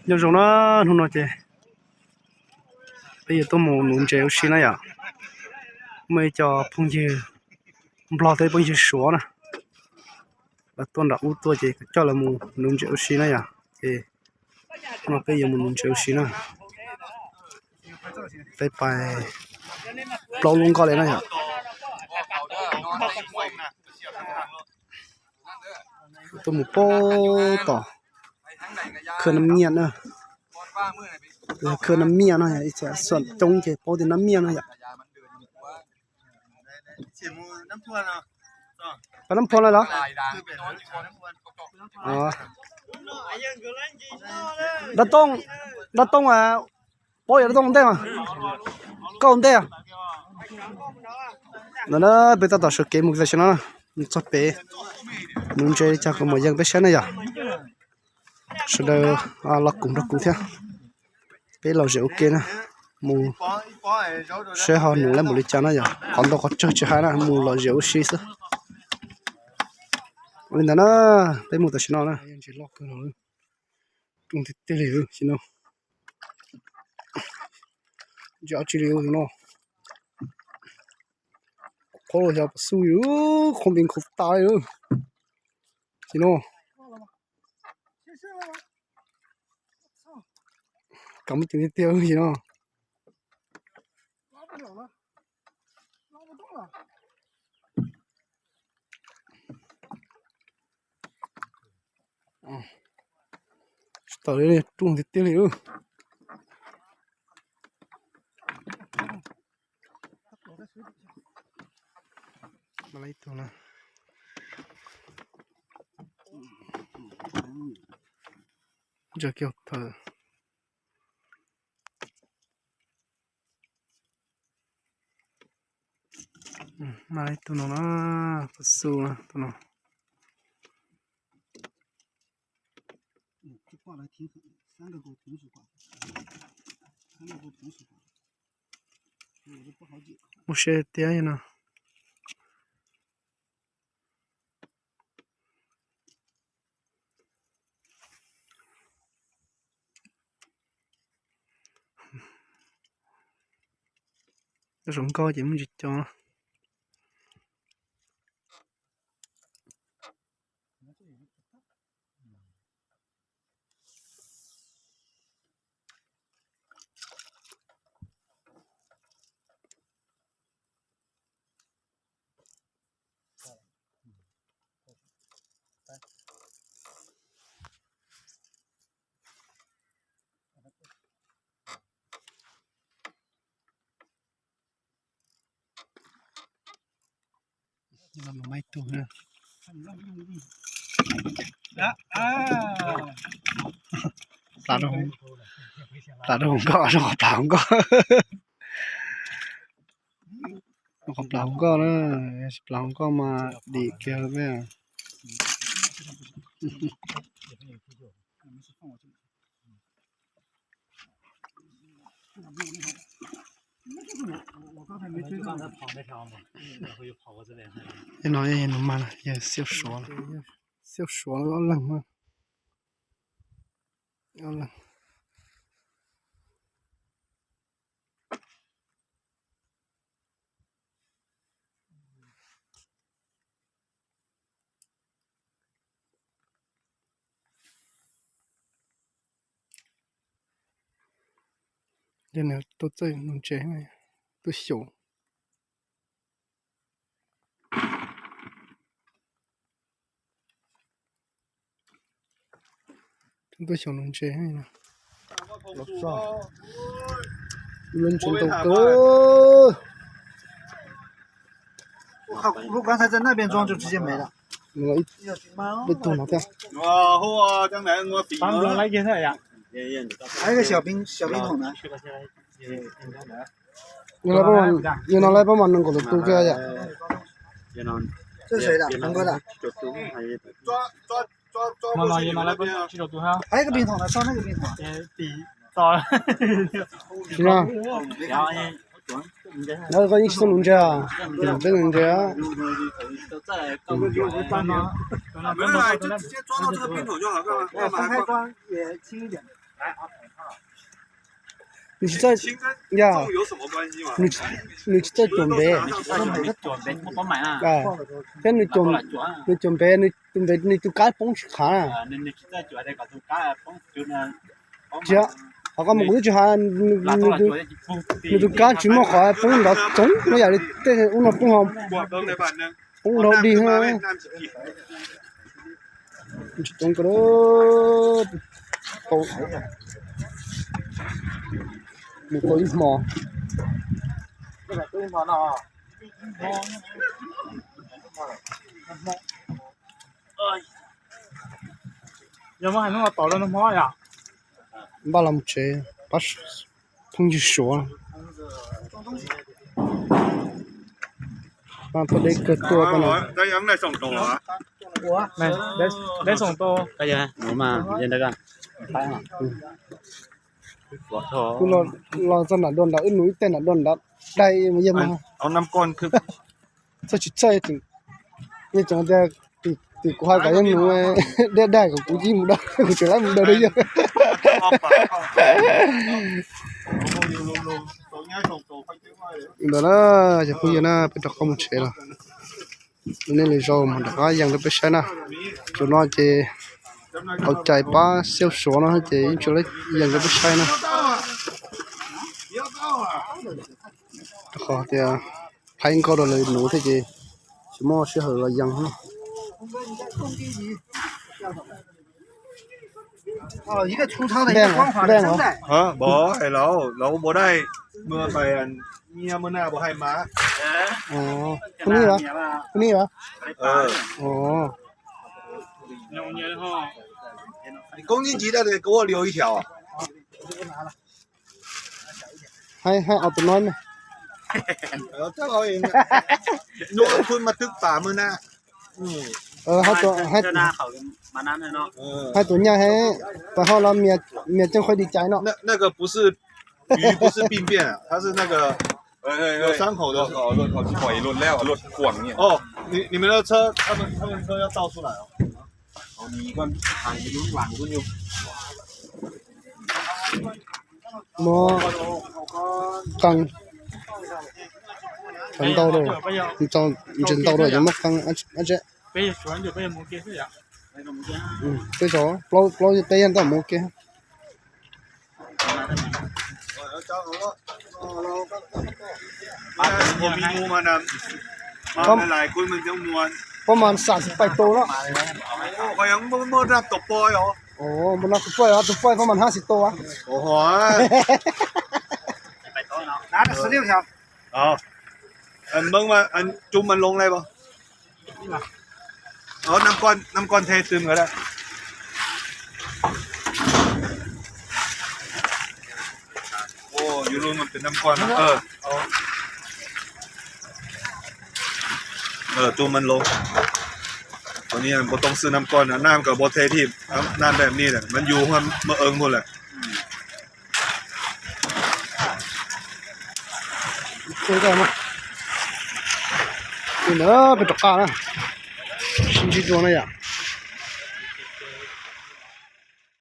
Nyob zoo na, hnub no ces peb yuav tuaj mus nuv ntses ua si na yom. Muaj ib co phooj ywg Nplog thiab phooj ywg Suav na, lawv tuaj nram ub tuaj ces coj lawv mus nuv ntses ua si na yom. Ces hnub no peb yuav mus nuv ntses ua si na. Peb pais plaub lub nkoj li na yom. Tuaj mus pab tom Khaj Nab Miaj na. Khaj Nab Miaj no, ib txhia xom coob ces paub tias Nab Miaj no yom. Pab Nab Phua no los? Dab Tooj, Dab Tooj, paub yog Dab Tooj ua ntej mas. Koj ua ntej. Ntawm na peb tab tom sawv kev mus tam sim no, mus txog pem nuv ntses li cas kuv mam yees peb saib na yom. Sawv daws los koom nrog kuv thiab. Peb lom zem ua ke na, mus saib ho nuv lab npaum li cas na yom. Qhov ntau qhov tsawg tsis hais na, mus lom zem ua si xwb. Li ntawd na, peb mus tam sim no na. Ntses loj kawg no, rooj tiag tiag li sim no. Ntses dab tsi li no. Qhov los xyov pas xub li, qhov nti nkhaus tas li sim no. Kam muaj ceem tiag tiag sim no. Tsis tawm li, rooj tiag tiag li. Ntsia kiag thawm. Mas ib tug no na, pas xub na tus no. Muaj siab tiag no. Cov saum nkoj ces muaj ntsis cov. Plas rau hauv nkoj, rau qhov plas hauv nkoj. Rau qhov plas hauv nkoj na, plas hauv nkoj mas dim kiag me. Yog no, yog no mas yog xiauj suav, xiauj suav ob leeg na. Ob leeg. Yog nws tuaj txawj nuv ntses, tuaj xyaum. Tuaj xyaum nuv ntses. Lub ntses ntau kawg. Ib tug no thiab. Yog no lawv pab mas nees nkaum tus tu kiag yom. Lawv koj yeej tsis tau nuv ntses, peb nuv ntses. Nws tsis txawj, ya, nws tsis txawj cuam npev. Thiab nws cuam npev, nws tus npev nws tus kab poob tsis qhav. Tsis, qhov ko mas kuv twb tsis hais, nws tus kab tsis muaj qhov poob nrov txoov no yam li tej ub no poob ho poob dhau dig. Tsis toob ko, mus tau ib hmo. Npaj los tsev pab phooj ywg Suav. Pab deb kawg tuaj. Kuv los txog nram dua nrad, wb nug ib teg nram dua nrad, dai mas yog mas txhawj tsis txhawj. Yeej tseem tias tim kuv hais kom yeej nug, dai dai kom kuv yeej mus dawb, kuv tseem laib mus dawb dua yawg. Ntawd na, cov phooj ywg na, peb rov qab mus tsev lawm. Nej lwm zaus mam rov qab yees rau peb saib na. Zaum no ces tau cais pab xiauj Suav no ces yeej tsis yees rau peb saib na. Rau qhov tias phaib nkauj rau lawv nuv thiab ces tsis muaj sij hawm los yees na. Ntej, ntej os. Hos, hos, lawv, lawv ua dai, mws pais nyiaj mws na, pais hais mas. Tus ni, tus ni as. Tus ni as. Ni koob ib ntsis dab tsi, koob ua liu ib thiab. Hais, hais ob tug no me. Nyuj kub mas twb pam mws na. Hais tus nyaj he, pab ho los mias ceeb khuaib di cais no. 那个不是鱼，不是病变啊，它是那个 有伤口的。哦，你，你们的车，他们，他们车要倒出来哦。 Muab qee, ntau, ntau, ntau yuav muab qee, ab tsi. Peb zaug, plaub, plaub peb yog ntau mus ua ke. Pab mas xam xis pais tus no. Tus poj, tus poj, tus poj mas hab xis tus. Nam koj, nam koj the twm nkawd a. Nam koj, tus mas lov, npua toob xwb nam koj, nam koj npua the thim, nam npem ni, mas yus maj ees npua lawm. Peb rov qab na, sib ntsib dua na yom.